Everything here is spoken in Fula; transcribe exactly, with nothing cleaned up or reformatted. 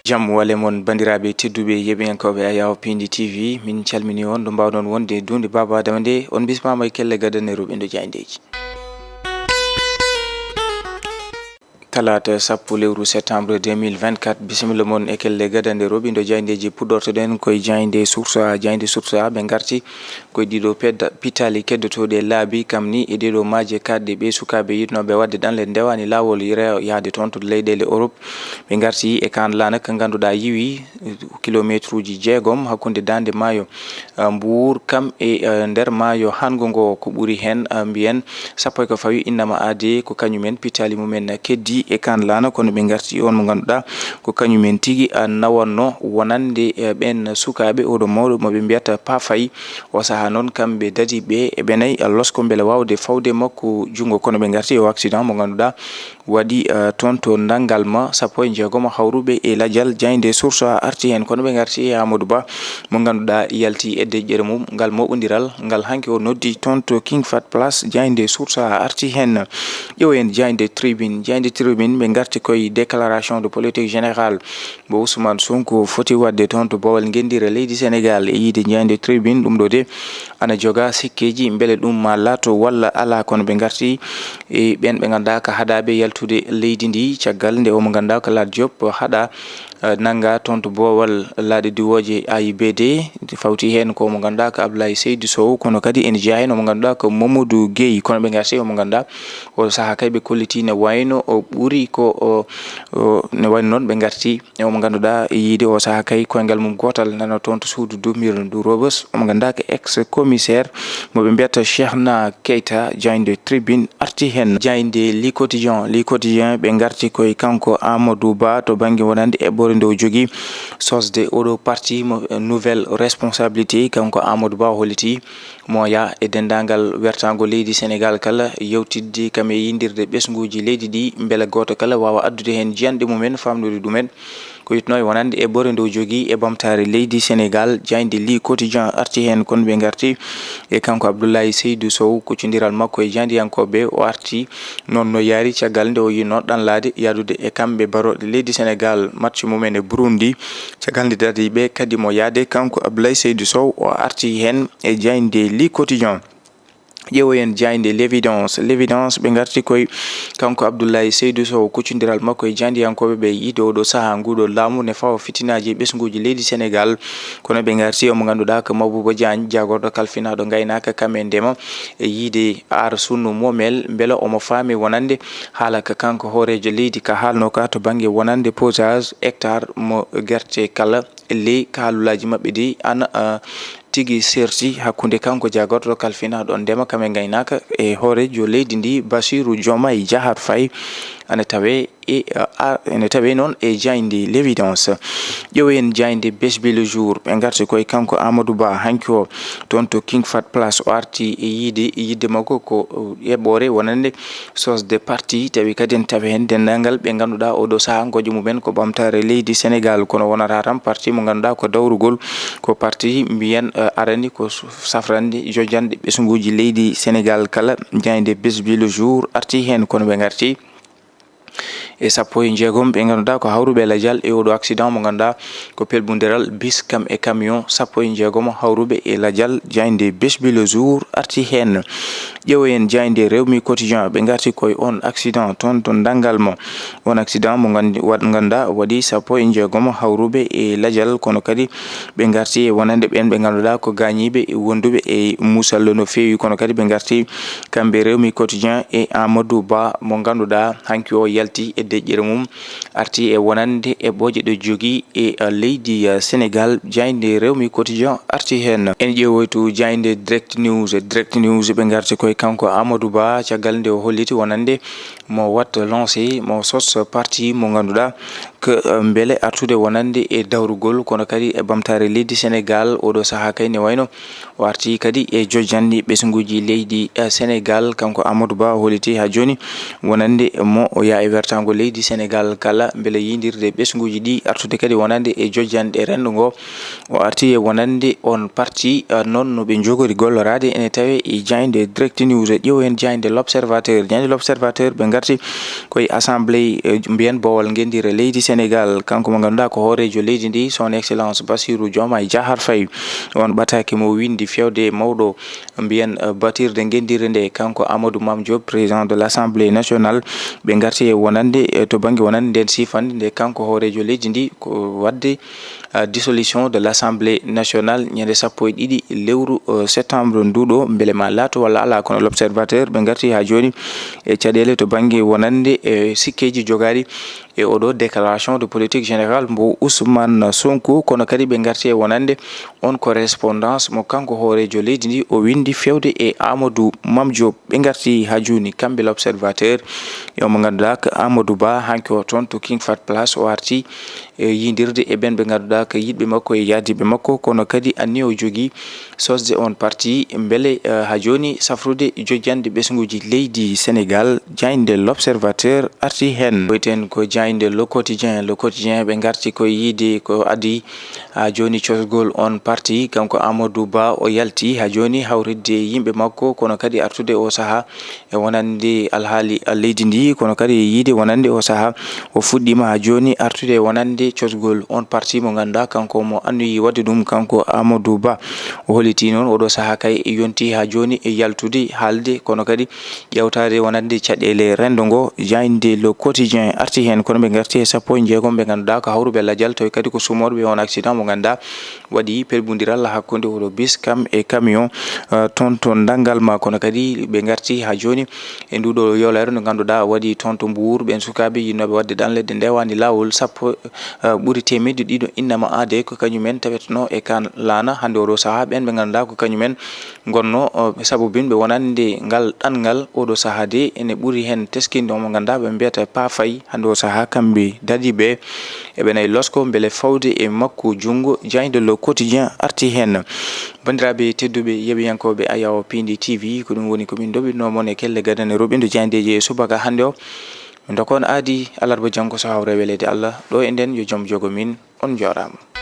Jam wale mon, banndiraaɓe tedduɓe yeɓiyankooɓe Ayaw Pindi T V, min calmini on ɗo mbaawɗon wonde duunde Baaba Adama nde. On bismaama e kelle gadane ruɓindo jaayndeeji. Talaata sappo lewru septembre deux mille vingt-quatre, bisimilla mon e kelle gadande ruɓindo jaayndeeji. Puɗɗortoɗen koye jaaynde Source A. Jaaynde Source A ɓe ngarti koye ɗiɗo pedda-, pittaali keddotooɗi e laabi kam ni e ɗeɗo maaje kaɗɗe ɓe sukaaɓe yiɗnooɓe waɗde ɗanle ndewani laawol yere-, yahde toon to leyɗeele Europe. Ɓe ngarti e kaan laana ka ngannduɗaa yiwi, eh, kilomeetruuji jeegom hakkunde daande maayo, eh, Mbuur kam e, eh, nder maayo Hanngo ngo. Ko ɓuri heen, eh, mbiyen sappo e ko fawi innama aade ko kañumen pittaali mumen keddi e kaan laana, kono ɓe ngarti on mo ngannduɗaa ko kañumen tigi, eh, nawatno wonande, eh, ɓeen sukaaɓe. Oɗo mawɗo mo ɓe mbiyata Pafay, o sahaa noon kamɓe dadi ɓe e ɓe nayi, eh, losko mbele waawde fawde makko junngo, kono ɓe ngarti o accident mo ngannduɗaa waɗi, eh, toon to Ndanngalma, sappo e jeegom hawruɓe e lajal. Jaaynde Source A arti heen, kono ɓe ngarti e Amadou Ba mo ngannduɗaa yalti e deƴƴere mum. Ngal moɓondiral ngal hanki o noddi toon to King Fahd Palace, jaaynde Source A arti heen. Ƴeewen jaaynde Tribune. Jaaynde Tribune ɓe ngarti koye déclaration de politique générale mo Ousmane Sonko foti waɗde toon to Bawal Ngenndire leydi Sénégal. E yiide jaaynde Tribune, ɗum ɗo de ana joga sikkeeji mbele ɗum ma laato walla alaa, kono ɓe ngarti e ɓeen ɓe ngannduɗaa ko haɗaaɓe yaltude leydi ndi, caggal nde o mo ngannduɗaa ko Lat Diop haɗa, eh, nannga toon to Boowal laaɗe diwooje A I B D, fawti heen ko mo ngannduɗaa ko Abdoulaye Seydou Sow, kono kadi ene jeyaa heen o mo ngannduɗaa ko Mamadou Guèye, kono ɓe ngarti o mo ngannduɗaa o sahaa kay ɓe kolliti ne wayno o ɓuri ko o, o, ne wayno noon ɓe ngarti e omo ngannduɗaa e yiide o sahaa kay koyngal mum gootal nana toon to suudu duumirdu Rebeuss, omo ngannduɗaa ko ex commissaire mo ɓe mbiyata Cheikhna Keita. Jaaynde Tribune arti heen. Jaaynde Le Quotidien, Le Quotidien ɓe ngarti koye kanko Amadou Ba to bannge wonande eɓɓore nde o jogii sosde oɗo parti mo, eh, nouvelle responsabilité. Kanko Amadou Ba o holliti mo yaa e denndaangal wertaango leydi Sénégal kala yewtidde kam e yiydirde ɓesnguuji leydi ɗi, mbele gooto kala waawa addude heen jiyanɗe mumen, faamnude ɗumen ko yiɗnoo e wonande eɓɓore nde o jogii e ɓamtaare leydi Sénégal. Jaaynde Le Quotidien arti heen, kono ɓe ngarti e kanko Abdoulaye Seydou Sow, kuccondiral makko e jaayndiyankooɓe, o arti noon no yaari caggal nde o yiɗnoo ɗanlaade yahdude e kamɓe barooɗe leydi Sénégal match mumen e Burundi. Caggal nde dadiiɓe kadi mo yahde, kanko Abdoulaye Seydou Sow o arti heen e jaaynde Le Quotidien. Ƴeewoyen jaaynde L'Évidence. L'Évidence ɓe ngarti koye kanko Abdoulaye Seydou Sow, kuccondiral makko e jaayndiyankooɓe ɓe yiide oɗo sahaa nguuɗo laamu ne fawa fitinaaji e ɓesnguuji leydi Sénégal. Kono ɓe ngarti omo ngannduɗaa ko Mabouba Diagne, jaagorɗo kalfinaaɗo ngaynaaka kam e ndema e yiide aar sunnu moomel, mbela omo faami wonande haala ka kanko hooreejo leydi ka haalnoo ka to bannge wonande pesage hectare mo gerte kala. Ley kaalulaaji maɓɓe ɗi ana, ah, tigi serti hakkunde kanko jaagorɗo kalfinaaɗo ndema kam e ngaynaaka e hooreejo leydi ndi, Bassirou Diomaye Diakhar Faye, ana tawe e, ah, ah, ene tawe noon e jaaynde L'Évidence. Ƴeewen jaaynde Bés Bi Le Jour, ɓe ngarti koye kanko Amadou Ba hanki o toon to King Fahd Palace, o arti e yiide, yiide makko ko, uh, eɓɓore wonande sosde parti, tawi kadi ene tawi heen denndaangal ɓe ngannduɗaa oɗo sahaa ngojo mumen ko ɓamtaare leydi Sénégal, kono wonata tan parti mo ngannduɗaa ko dawrugol, ko parti mbiyen, eh, arani ko s-, safrande jojanɗe ɓesnguuji leydi Sénégal kala. Jaaynde Bés Bi Le Jour arti heen, kono ɓe ngarti e sappo e jeegom ɓe ngannduɗaa ko hawruɓe lajal e oɗo accident mo ngannduɗaa ko pelbundiral bis kam e camion, sappo e jeegom hawruɓe e lajal. Jaaynde Bés Bi Le Jour arti heen. Ƴeewoyen jaaynde Rewmi Quotidien, ɓe ngarti koye on accident toon to Ndanngal mo. On accident mo nganndi-, waɗ-, ngannduɗaa waɗi sappo e jeegom hawruɓe e lajal, kono kadi ɓe ngarti e wonande ɓeen ɓe ngannduɗaa ko gaañiiɓe e wonduɓe e musallo no feewi, kono kadi ɓe ngarti kamɓe Rewmi Quotidien e Amadou Ba mo ngannduɗaa hanki o yalti e deƴƴere mum, arti e wonande eɓɓooje ɗe jogii e, uh, leydi, uh, Sénégal. Jaaynde Rewmi Quotidien arti heen. En ƴeewoytu jaaynde Direct News. Direct News ɓe ngarti koye kanko Amadou Ba, caggal nde o holliti wonande mo watta lancé, mo sos parti mo ngannduɗaa ko, uh, mbele artude wonande e dawrugol, kono kadi e ɓamtaare leydi Sénégal. Oɗo sahaa kay ne wayno o arti kadi e jojanɗe ɓesnguuji leydi, eh, Sénégal. Kanko Amadou Ba o holliti haa jooni wonande mo o yaa e wertaango leydi Sénégal kala, mbele yiydirde ɓesnguuji ɗi artude kadi wonande e jojanɗe renndo ngo. O arti e wonande on parti, eh, noon no ɓe njogori golloraade ene tawe e jaaynde Direct News. Ƴeewen jaaynde L'Observateur. Jaaynde L'Observateur ɓe ngarti koye assemblée, eh, mbiyen boowal ngenndire leydi Sénégal, kanko mo ngannduɗaa ko hooreejo leydi ndi, son excellence Bassirou Diomaye Diakhar Faye. On ɓataake mo windi fewde e mawɗo mbiyen, eh, batirde ngenndire nde, kanko Amadou Mame Diop, président de l'Assemblée nationale. Ɓe ngarti e wonande, eh, to bannge wonande nden sifande nde, kanko hooreejo leydi ndi ko waɗde, eh, dissolution de l'Assemblée nationale ñande sappo e ɗiɗi lewru, eh, septembre nduɗo, mbele ma laato walla alaa. Kono L'Observateur ɓe ngarti haa jooni e caɗeele to bannge wonande e sikkeeji jogaaɗi e oɗo déclaration de politique générale mbo Ousmane Sonko, kono kadi ɓe ngarti e wonande on correspondance mo kanko hooreejo leydi ndi o windi fewde e Amadou Mame Diop. Ɓe ngarti haa jooni kamɓe L'Observateur, e omo ngannduɗaa ko Amadou Ba, hanki o toon to King Fahd Palace, o arti e yiydirde e ɓen ɓe ngannduɗaa ko yiɗɓe makko e yaadiiɓe makko, kono kadi anniya o jogii sosde on parti, mbele, eh, haa jooni safrude jojjanɗe ɓesnguuji leydi Sénégal. Jaaynde L'Observateur arti heen. Wiyeten ko jaaynde Le Quotidien. Le Quotidien ɓe ngarti ko yiide ko adii haa jooni cosgol on parti, kanko Amadou Ba o yalti haa jooni hawritde e yimɓe makko, kono kadi artude o sahaa e wonande alhaali leydi ndi, kono kadi e yiide wonande o sahaa o fuɗɗiima haa jooni artude e wonande cosgol on parti mo ngannduɗaa kanko mo annoyi waɗde ɗum, kanko Amadou Ba. O holliti noon oɗo sahaa kay yonti haa jooni e yaltude haalde, kono kadi ƴeewtaade wonande caɗeele renndo ngo. Jaaynde Le Quotidien arti heen, kono ɓe ngarti e sappo e jeegom ɓe ngannduɗaa ko hawruɓe lajal, tawi kadi ko sumooɓe on accident mo ngannduɗaa waɗi pelbundiral hakkunde oɗo bis kam e camion, eh, toon to Ndangalma, kono kadi ɓe ngarti haa jooni e nduɗo yowlare nde ngannduɗaa waɗi toon to Mbuur. Ɓeen sukaaɓe yiɗnooɓe waɗde ɗanle ɗe ndewaani laawol, sappo, eh, ɓuri teemedde ɗiɗo innama aade, ko kañumen taweteno e kaan laana. Hannde oɗo sahaa ɓeen ɓe ngannduɗaa ko kañumen ngonno, eh, sabubinɓe wonande ngal ɗanngal oɗo sahaa de ene ɓuri heen teskinde omo ngannduɗaa ɓe mbiyata paafay. Hannde o sahaa kamɓe dariiɓe eɓe nayi losko mbele fawde e makko junngo. Jaaynde Le Quotidien arti heen. Banndiraaɓe tedduɓe yeɓiyankooɓe Ayawo Piindi T V, ko ɗum woni ko min ndoɓinoo mon e kelle gadane roɓindo jaayndeeji e subaka hannde o. Min ndokka on aadi alarba janngo so hawre weleede Allah. Ɗo e nden yo jom jogo min. On njaaraama.